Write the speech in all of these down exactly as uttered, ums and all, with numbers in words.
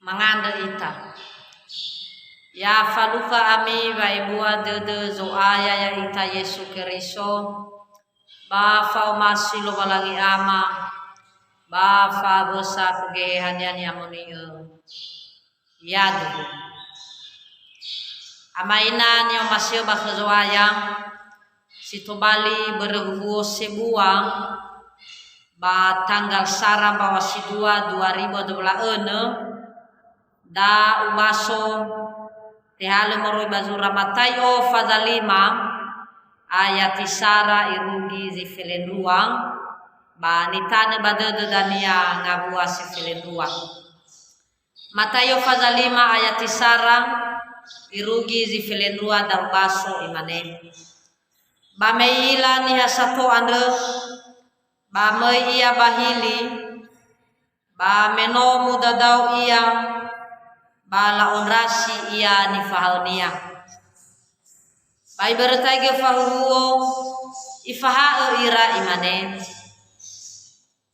Mangandrö ita. Ya falukha ami wa'ebua dödö Zo'aya ya'ita Yesu Keriso, ba fa'omasi Lowalangi Ama, ba fa'awösa khö Geheha-Nia ni'amoni'ö. Yadu. Ama ina ni'omasi'ö ba khö Zo'aya, si tobali börö huhuo sebua, ba tanggal sara mbaŵa si dua dua ribu dua puluh enam, da ubaso tehalö moroi ba zura Mataio faza lima, ayati sara irugi zi felendrua, ba nitanö ba dödö dania ngawua si felendrua. Mataio faza lima ayati sara irugi zi felendrua, da ubaso, imane, Ba me i'ila niha sato andrö, ba möi ia ba hili, ba me no mudadao ia, ba la'ondrasi ia nifahaönia. Ba ibörötaigö fahuhuo, ifaha'ö ira, imane,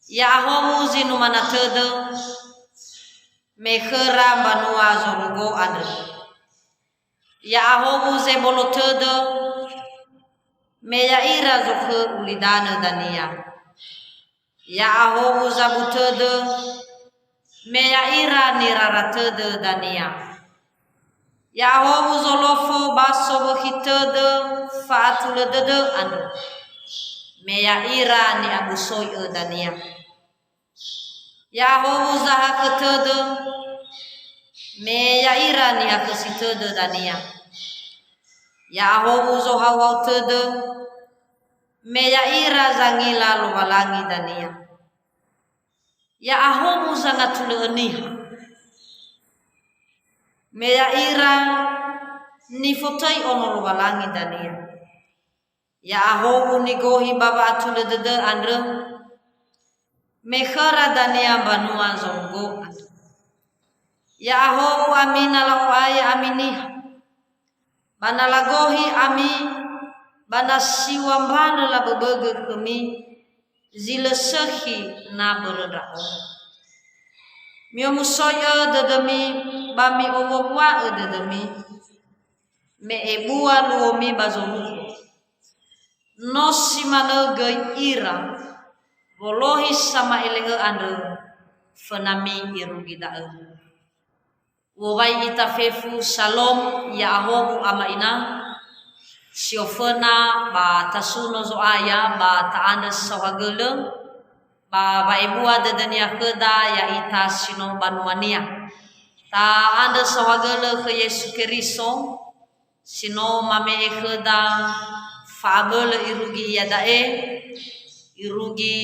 Ya'ahowu zi numana tödö, me khöra mbanua zorugo andrö. Ya'ahowu zebolo tödö, me ya'ira zokhö ulidanö dania. Ya'ahowu zabu tödö, me ya'ira nirara tödö dania. Ya'ahowu zolofo ba sowökhi tödö fa'atulö dödö andrö, me ya'ira ni'abusoi'ö dania. Ya'ahowu zahakhö tödö, me ya'ira nihakhösi tödö dania. Ya'ahowu zohauhau tödö, me ya'ira zangila Lowalangi dania. Ya'ahowu zangatulö'ö niha, me ya'ira nifotöi Ono Lowalangi dania. Ya'ahowu nigohi ba wa'atulö dödö andrö, me khöra dania mbanua zorugo andrö. Ya'ahowu ami na la'o'aya ami niha, ba na lagohi ami, ba na siŵa mbalö laböbögö khömi, zi lö sökhi na börö ndra'o. Mi'omusoi'ö dödömi ba mi'owuawua'ö dödömi, me ebua luomi ba zorugo. No si manö göi ira wolohi sama'ele'ö andrö, fönami irugi da'ö. U'owai ita fefu, Salom, ya'ahowu ama ina, si oföna ba tasuno Zo'aya ba ta'andrö saohagölö, ba wa'ebua dödönia khöda ya'ita si no banuania. Ta'andrö saohagölö khö Yesu Keriso, si no mame'e khöda fa'abölö irugi iada'e, irugi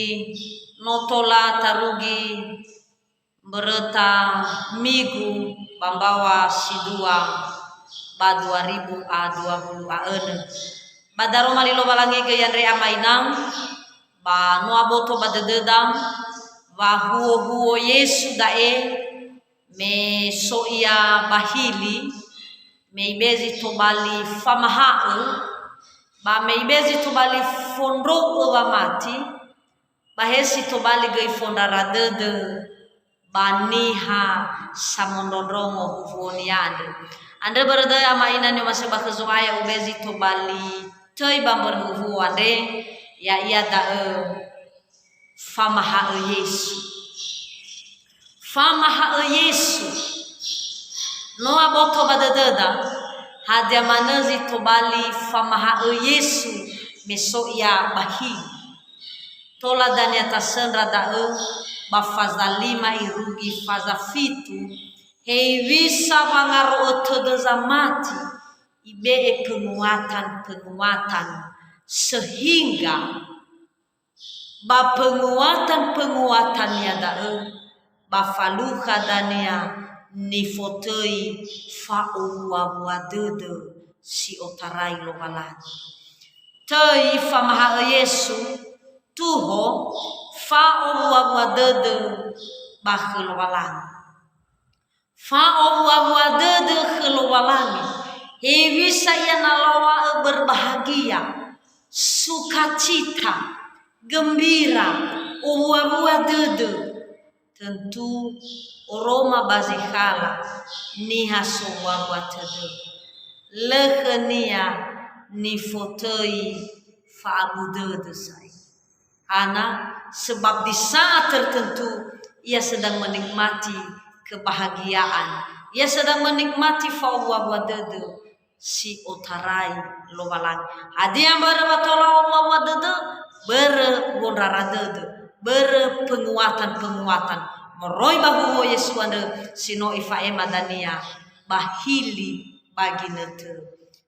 no tola tarugi mböröta migu ba mbaŵa si dua ba dua ribu a dua puluh a önö. Ba daroma li Lowalangi göi andre ama ina, ba no aboto ba dödöda wa huohuo Yesu da'e, me so ia ba hili, me ibe zi tobali famaha'ö, ba me ibe zi tobali fondrou'ö wamati, ba he si tobali göi fondrara dödö ba niha samondrondrongo huhuonia andrö. Andrö börö da'ö ama ina ni'omasi'ö ba khö Zo'aya, u'ebe zi tobali töi ba mbörö huhuo andre, ya'ia da'ö famaha'ö Yesu. Famaha'ö Yesu. No aboto ba dödöda, hadia manö zi tobali famaha'ö Yesu me so ia ba hili. Tola dania tasöndra da'ö ba faza lima irugi faza fitu, hewisa wangaro'ö tödö zamati, ibe'e penguatan-penguatan, sehingga ba penguatan-penguatania da'ö, ba falukha dania nifotöi fa'owuawua dödö si otarai Lowalangi. Töi famaha'ö Yesu, tuho fa'owuawua dödö ba khö Lowalangi. Fa'owuawua dödö khö Lowalangi, hewisa ia na lawa'ö berbahagia, sukacita, gembira, owuawua dödö. Tentu oroma ba zi khala niha sowuawua tödö. Lö khönia nifotöi fa'abu dödö sa'ae. Hana? Sebab di saat tertentu ia sedang menikmati kebahagiaan. Ia sedang menikmati fa'owuawua dödö si otarai Lowalangi. Hadia mbörö wa tola owuawua dödö? Börö wondrara dödö, börö penguatan-penguatan moroi ba huhuo Yesu andrö si no ifa'ema dania ba hili ba ginötö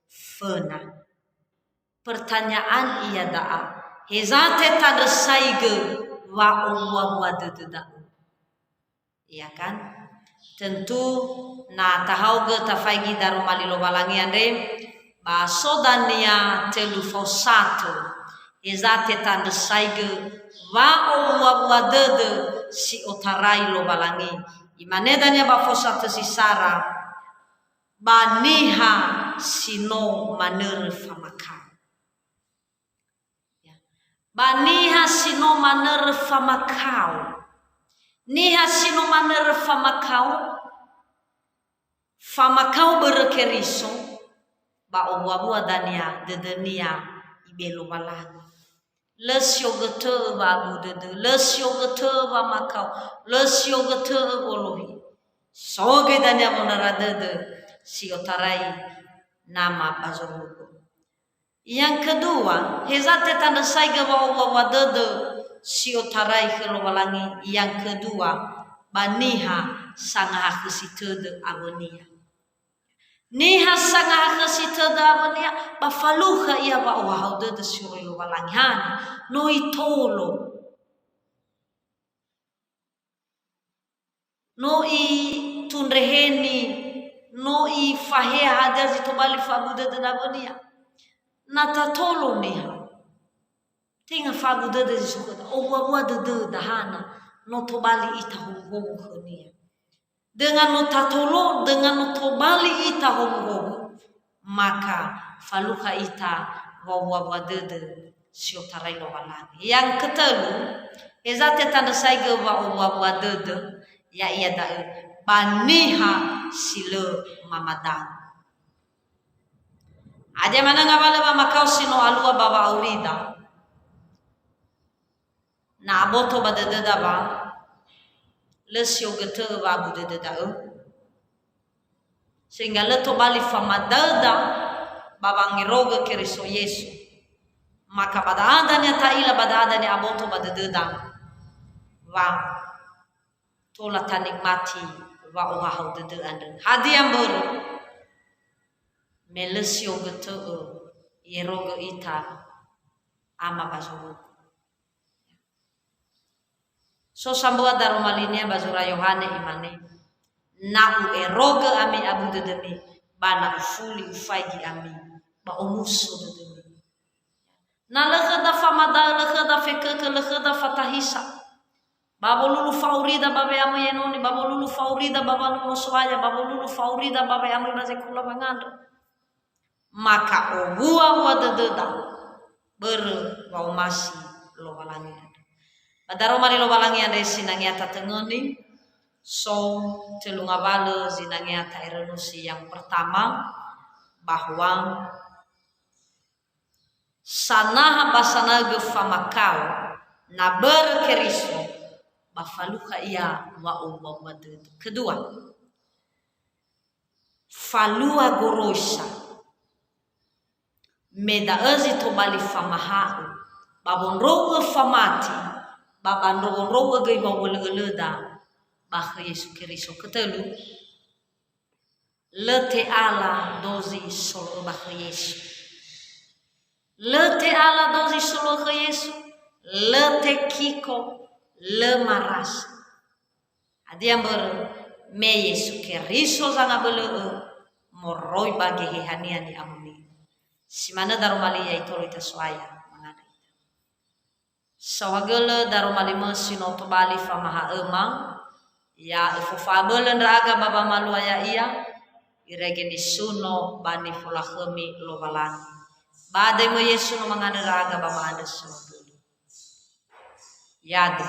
föna. Pertanyaan ia da'a, heza tetandrösaigö wa'owuawua dödö da'ö? Iya kan? Tentu na tahaogö tafaigi daroma li Lowalangi andre, ba so dania tölu faosatö, heza tetandrösaigö wa'owuawua dödö si otarai Lowalangi. Imane dania ba faosatö si sara, ba niha si no manörö famakao. Ya. Ba niha si no manörö famakao. Niha si no manörö famakao, famakao börö Keriso, ba owuawua dania dödönia ibe Lowalangi. Lö siogötö'ö wa'abu dödö, lö siogötö'ö wamakao, lö siogötö'ö wolohi. So göi dania wondrara dödö si otarai nama ba zorugo. Yang kedua, heza tetandrösaigö wa'owuawua dödö si otarai khö Lowalangi. Yang kedua, ba niha sangahakhösi tödö awönia. Niha sangahakhösi tödö awönia, ba falukha ia wa'ohahau dödö soroi Lowalangi. Hana? No itolo. No itundreheni, no ifaheha hadia zi tobali fa'abu dödö nawönia. Na tatolo niha, tenga fa'abu dödö zi so khöda, owuawua dödöda, hana? No tobali ita howuhowu khönia. Dengan no tatolo, dengan no tobali ita howuhowu, maka falukha ita wa'owuawua dödö si otarai Lowalangi. Yang ketölu, heza tetandrösaigö wa'owuawua dödö, ya'ia da'ö ba niha si lö mamadao. Hadia manö ngawalö wamakao si no alua ba wa'aurida. Na aboto ba dödöda wa lö siogötö'ö wa'abu dödö da'ö, sehingga lö tobali famadaöda ba wangerogö Keriso Yesu, maka ba da'a dania ta'ila, ba da'a dania aboto ba dödöda wa tola tanikmati wa'ohahau dödö andrö. Hadia mbörö? Me lö siogötö'ö ierogö ita Ama ba zorugo. So sambua daroma linia ba zura Yohane, imane, "Na u'erogö ami abu dödömi, ba na ufuli ufaigi ami, ba omuso dödömi." Na lö khöda famadaö, lö khöda fekökö, lö khöda fatahisa. Ba wolulu fa'aurida ba we'amöi enoni, ba wolulu fa'aurida ba wanuno So'aya, ba wolulu fa'aurida ba we'amöi ba zekula wangandrö. Maka owuawua dödöda börö wa'omasi Lowalangi andrö. Ba daroma li Lowalangi andre sinangea tatöngöni, so tölu ngawalö zinangea ta'erönusi. Yang pertama, bahwa sanaha ba sanaögö famakao na börö Keriso, ba falukha ia wa'owuawua dödö. Kedua, falua goroisa, me da'ö zi tobali famaha'ö, ba wondrou'ö famati, ba ba ndro-, wondrou'ö göi wa'owölö'ölöda ba khö Yesu Keriso. Ketölu, lö te'ala dozi solo'ö ba khö Yesu. Lö te'ala dozi solo'ö khö Yesu, lö tekiko, lö marasa. Hadia mbörö? Me Yesu Keriso zangabölö'ö moroi ba Geheha-Nia ni'amoni'ö. Si manö daroma li, ya'itolo ita So'aya mangandrö ita. Saohagölö daroma limö si no tobali famaha'öma, ya öfofa'abölö ndra'aga ba wamalua ya'ia, irege nisuno ba nifolakhömi Lowalangi. Ba döi mö Yesu no mangandrö ndra'aga ba ma'andrö saohagölö. Yade,